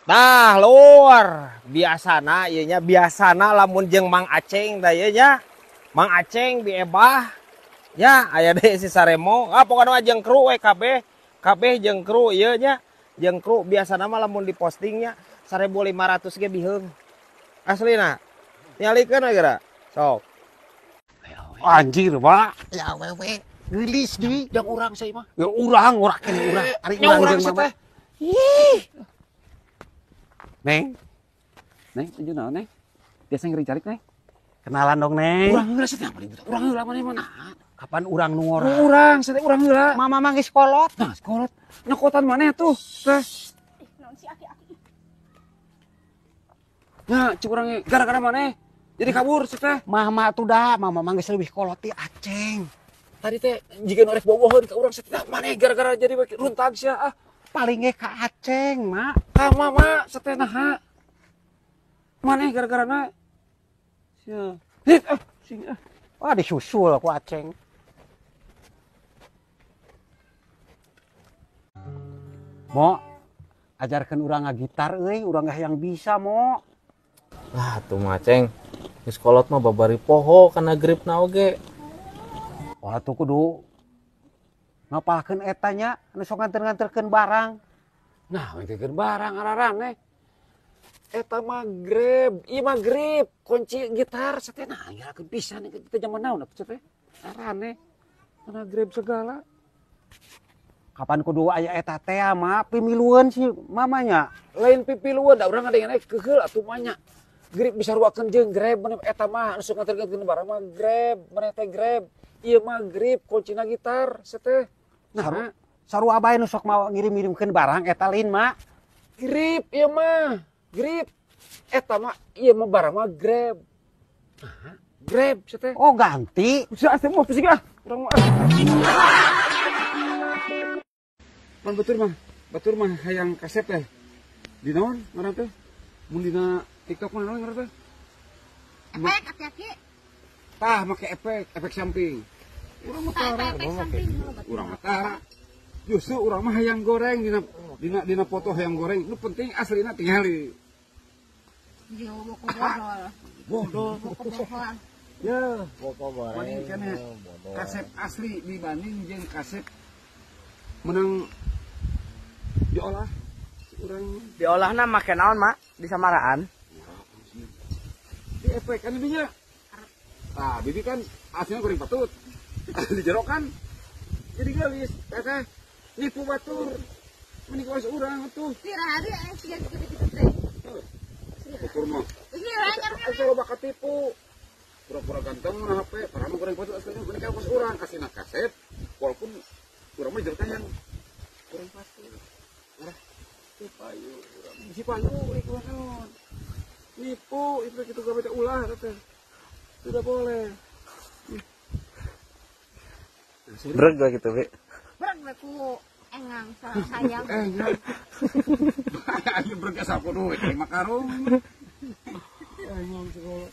Tah lur, biasana ieu nya biasana lamun jeung Mang Aceng tah ieu nya. Mang Aceng bi Ebah nya aya deui si Saremo. Ah pokona mah jeung kru we kabeh. Kabeh jeung kru ieu nya. Jeung kru biasana mah lamun dipostingnya 1500 ge biheung. Aslina. Nyalikeun we geura. Sok. Anjir, Pak. Ya wewe, geulis deui. Jang urang saya mah. Ya urang, urang kene urang. Ari urang jeung mama. Ih. Neng. Neng, tuju naon, Neng? Biasa ngeri calik, Neng. Kenalan dong, Neng. Urang heula sateh apa urang heula maneh mana? Kapan urang nu ngora? Urang sateh urang heula. Mama mah geus kolot. Nah, kolot. Nyokotan maneh tuh, teh. Naon si aki-aki? Nya, cik urang gara-gara maneh jadi kabur si teh. Mama tuh dah, mama mah geus leuwih kolot ti Aceng. Tadi teh jiga nu rek boboheun ka urang sateh maneh gara-gara jadi runtag sia ah. Paling ge ka Aceng, Mak. Ka mama sateh naha. Maneh gara-garana sia. Hit ah, sing ah. Wah, disusul ku Aceng. Mo, ajarkan urang ngagitar euy, urang yang bisa, Mo. Lah tuh mah Ceng. Geus kolot mah babari poho kana gripna oge. Wah, tuh kudu ngapalkeun eta nya anu sok nganter-nganterkeun barang. Nah, nganterkeun barang araraneh. Eta mah grab, ieu mah grip, kunci gitar sateh nah ngirakeun pisan kita zaman naon atuh teh. Araneh. Kana grab segala. Kapan kudu aya eta teh mah pimilueun si mamanya. Lain pipilueun da urang ngadengena keheul atuh mah nya. Grip bisa ruakeun jeung grab maneh eta mah anu sok nganterkeun barang mah grab, maneh teh grab. Ieu mah grip kuncina gitar sateh. Nah, sarua bae nu sok mau ngirim-ngirimkeun barang eta lain mah. Grip ieu mah, grip. Eta mah ieu mah barang mah grab. Nah, grab sateh. Oh, ganti. Sia teh mah pusing ah. Urang mah. Pan batur mah hayang kasep teh. Di naon ngaran teh? Mun dina TikTok mah naon ngaran teh? Efek aki-aki. Tah make efek, efek samping. Urang mah tara, urang mah tara. Justru urang mah hayang goreng dina dina dina foto hayang goreng. Nu penting aslina tingali. Yo boko bodol. Bodol. Boko bohong. Ya, boko goreng. Mending keneh kasep asli dibanding jeung kasep menang diolah. Urang diolahna make naon, Mak? Di samaraan. Di efek kan dinya. Nah, bibi kan aslinya goreng patut. Di jero kan jadi gelis, teteh nipu batur. Mending kawas urang atuh. Tira hari aya siga kitu-kitu teh. Batur mah. Ieu kalau bakal tipu. Pura-pura ganteng na HP, padahal mah goreng patut aslinya mending kawas urang kasihna kasep walaupun urang mah jero teh yang goreng patut. Lah, si payu, urang si payu ieu naon. Nipu itu kitu gawe teh ulah teteh. Tidak boleh. Breg lah gitu, Bi. Breg we ku engang sayang. Engang. Ayo breg asa kudu we mah karung. Engang segala.